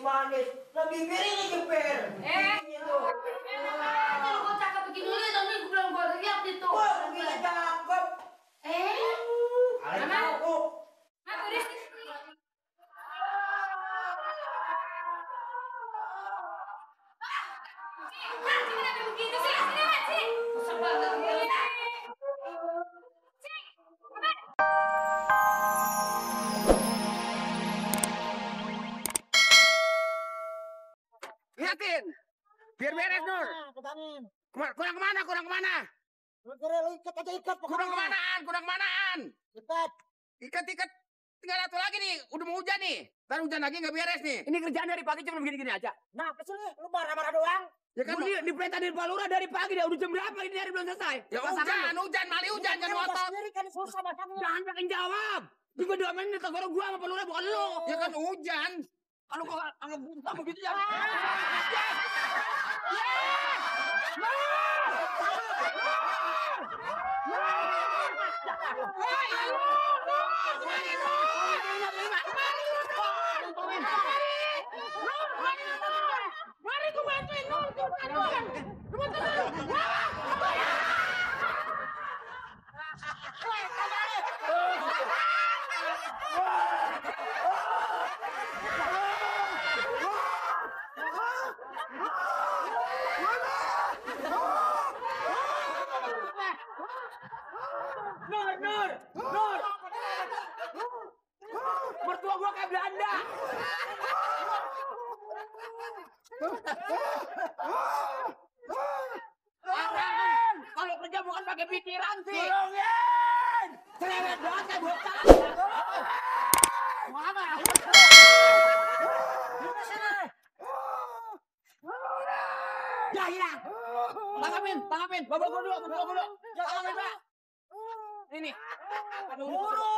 manis-manis. Lebih miring jeper. Gitu. Kalau gue cakep begini, tapi gue bilang gue lihat itu. Wah, lebih cakep. Mama. Aku. Ma, beres. Kenapa begitu sih? Sini, Mat, sini. Susah banget ini. Liatin, biar beres Nur. Kurang kemana? Ikat aja ikat. Kurang kemanaan? Ikat. Tinggal satu lagi nih, udah mau hujan nih. Ntar hujan lagi nggak beres nih. Ini kerjaan dari pagi cuma begini-gini aja. Nah, kesel lu marah-marah doang. Ya kan di perintah dari Pak Lurah dari pagi dah udah jam berapa ini hari belum selesai. Ya hujan, mali hujan jangan ngotot. Sendiri kan susah makanya. Jangan pakai jawab. Juga 2 menit tegur gua sama Pak Lurah bukan lu. Ya kan hujan. Kalau kok anggap buta begitu ya. Mari ku bantuin Nur. Nur. Mertua gua kayak Belanda. Kalau kerja bukan pakai pikiran sih. Tolongin! Cerewet banget kayak bocah. Mau apa? Ya hilang. Tangkapin. Bawa dulu. Tangkapin, Pak. Ini. Buru.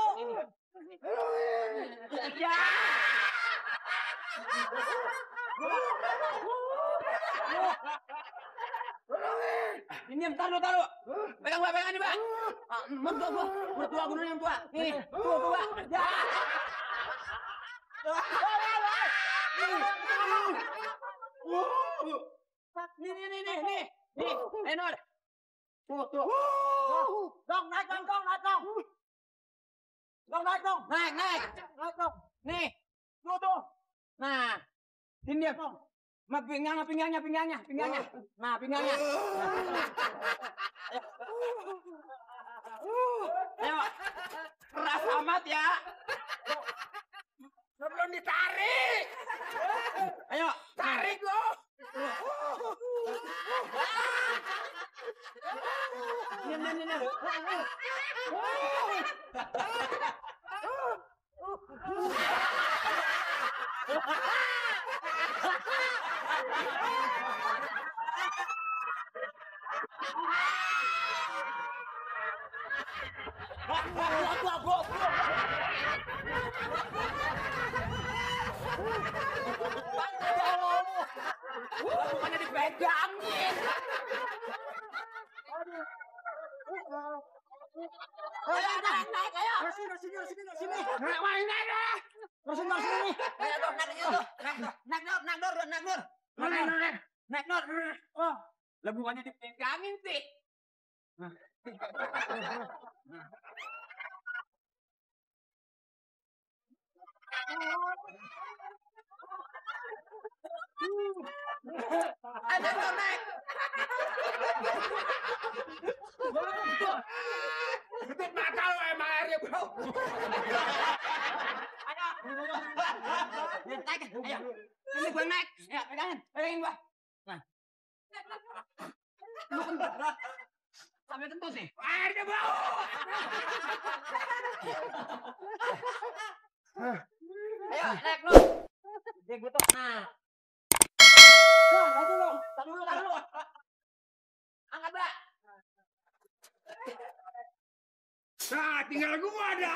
Ya. Ini taruh. Pegang nih, Pak. Mertua gue yang tua. Nih, tua. Ya. Nih. Nur. Tuh. Dong, naik dong. Naik dong. Nih. Tuh. Nah. Ini dia. Pinggangnya. Nah, pinggangnya. Ayo. Keras amat ya. Sebelum ditarik. Ayo, tarik lo. Ini. Bukannya dipegangin. Ayo, naik. Sini. Main aja. Terusin sini. Ayo, naik, Nur. Oh, lah bukannya dipegangin sih. Ayo, naik. Betul mata lo emang airnya, bro. Ayo. Naik, ayo. Ini gua naik. Ya, pegangin gua. Nah. Lu kentut. Sampai kentut sih. Airnya bau. Ayo, naik lu. Dia gua tuh. Nah. Tahan dulu. Angkat, Mbak. Nah, tinggal gua ada.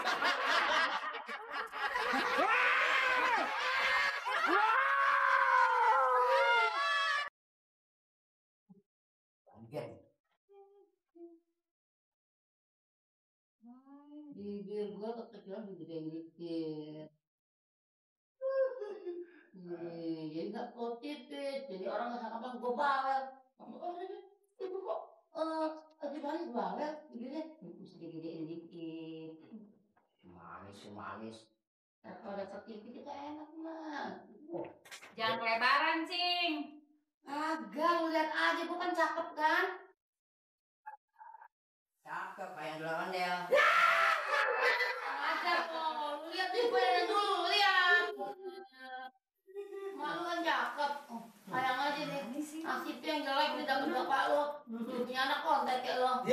Bibir gua kekecilan gede dikit. Jadi nggak positif, jadi orang nggak sangka gue bawel. Itu kok lagi manis bawel, begini mesti digedein dikit. Manis. Kalau dapat TV kita enak mah. Jangan kelebaran, Cing. Agak, lu lihat aja, gue kan cakep kan? Cakep kayak duluan deh. Aja kok, lu lihat nih gue yang dulu, lihat. Malu kan cakep. Sayang aja nih, nasibnya yang jelek nih dapet bapak lo. Punya anak konten kayak lo.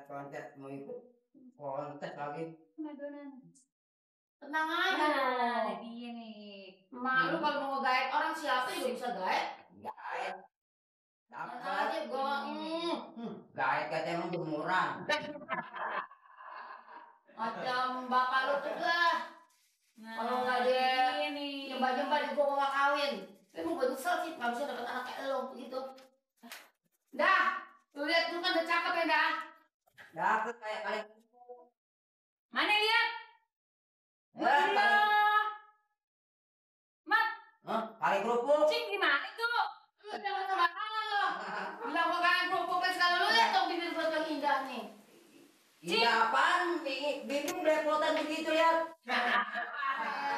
Kontet mau ikut kontet lagi. Tenang aja. Nah, dia nih. Mak lu kalau mau nge-guide orang siapa juga bisa guide. Gaet. Tenang aja gue. Gaet katanya emang jemuran. Macam bapak lu tuh lah. Kalau nggak ada dia nih. nyembah-nyembah di gua nggak kawin. Emang gue nyesel sih nggak bisa dapet anak kayak lo begitu. Dah, lu lihat lu kan udah cakep ya dah. Dapet kayak kalian. Mana lihat? Ya, Mat, kali kerupuk. Cing gimana itu? Lu jangan sama lo. Bilang gua kangen kerupuk sekali lu lihat dong bibir gua yang indah nih. Iya apaan? Bingung belepotan begitu lihat.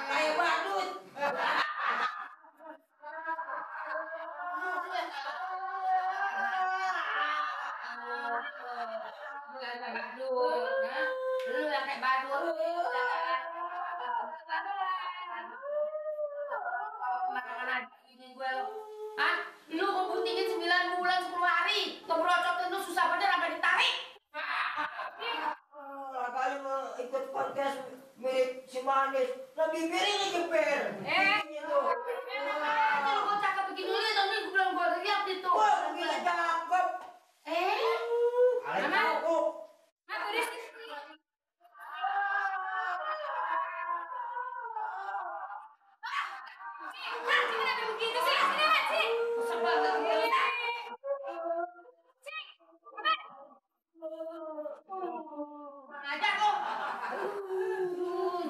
Kayak badut. Lu yang kayak badut. Hah? Lu mau buntingin 9 bulan 10 hari. Ngeberocotin lu susah bener sampai ditarik. Kali mau ikut kontes mirip si Manis. Lebih miring keper. Gitu. Aja lu gua cakep begini lu tapi gua bilang gua lihat itu. Wah, begini cakep. Kalian tahu. Mat, udah sih. Mat, Cing kenapa begitu sih? Sini, Mat, Cing. Susah banget gue. Cing, Mat. Aja kok.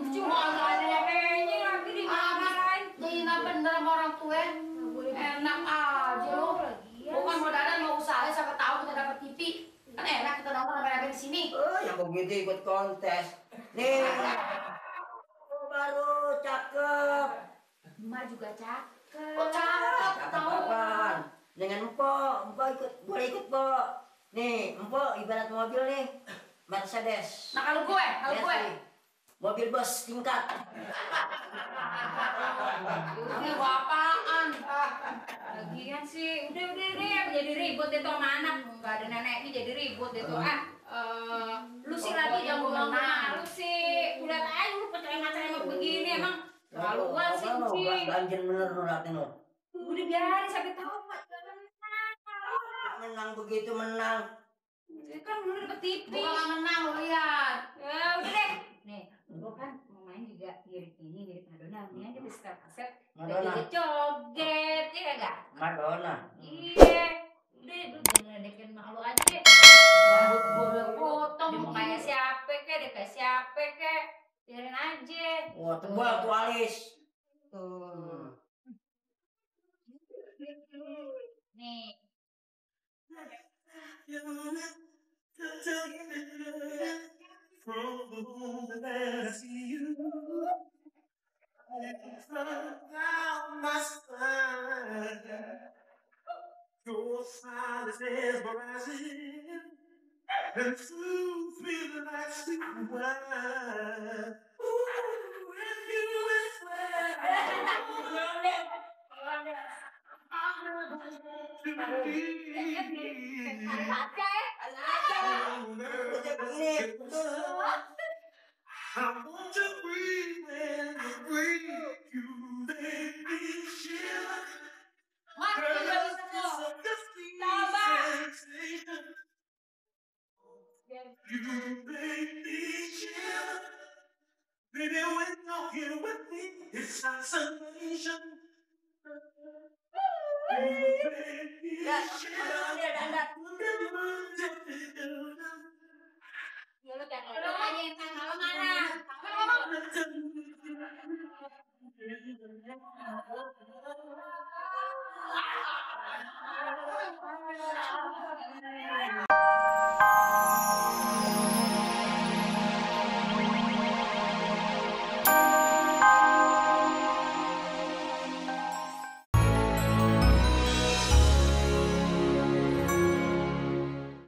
Cuma nggak ada yang kayaknya lagi dimarahin. Dihina bener sama orang tua. Enak aja lu. Bukan mau dadan mau usaha siapa tahu kita dapat TV. Kan enak kita nonton rame-rame di sini. Yang begitu ikut kontes. Nih. Baru cakep. Emak juga cakep. Kok cakep tahu? Apaan? Dengan empok ikut, boleh ikut Pok. Nih, empok ibarat mobil nih, Mercedes. Nah kalau gue, Mercy. Mobil bus tingkat. ini gua apaan? Lagian sih, udah jadi ribut deh tuh sama anak. Nggak ada neneknya jadi ribut deh tuh. Lu sih lagi yang ngomong lu sih. Udah aja lu percaya-percaya begini emang terlaluan sih, Cing. Banjir bener lu liatin lu. Udah biarin sampai tahu Mat. Menang begitu menang. Kan lu dapet TV. Gua gak menang lu lihat. Ya udah deh. Nih, gua kan mau main juga mirip ini mirip Madonna. Ini aja di setel kaset. Madonna. Jadi joget, ya enggak? Madonna. Iya. Udah, lu jangan ngedekin malu aja deh. Rambut gua udah potong. Dia mau kayak siapa kek, dia kayak siapa kek. Biarin aja. Wah, tebal tuh alis. Nih. From the moment that I see you, I found my spine. Your smile is mesmerizing, and through feeling like sweet wine. Ooh, if you I want to breathe and breathe you, baby, shiver. You make me shiver. Baby, when you're here with me, it's isolation. You make me shiver.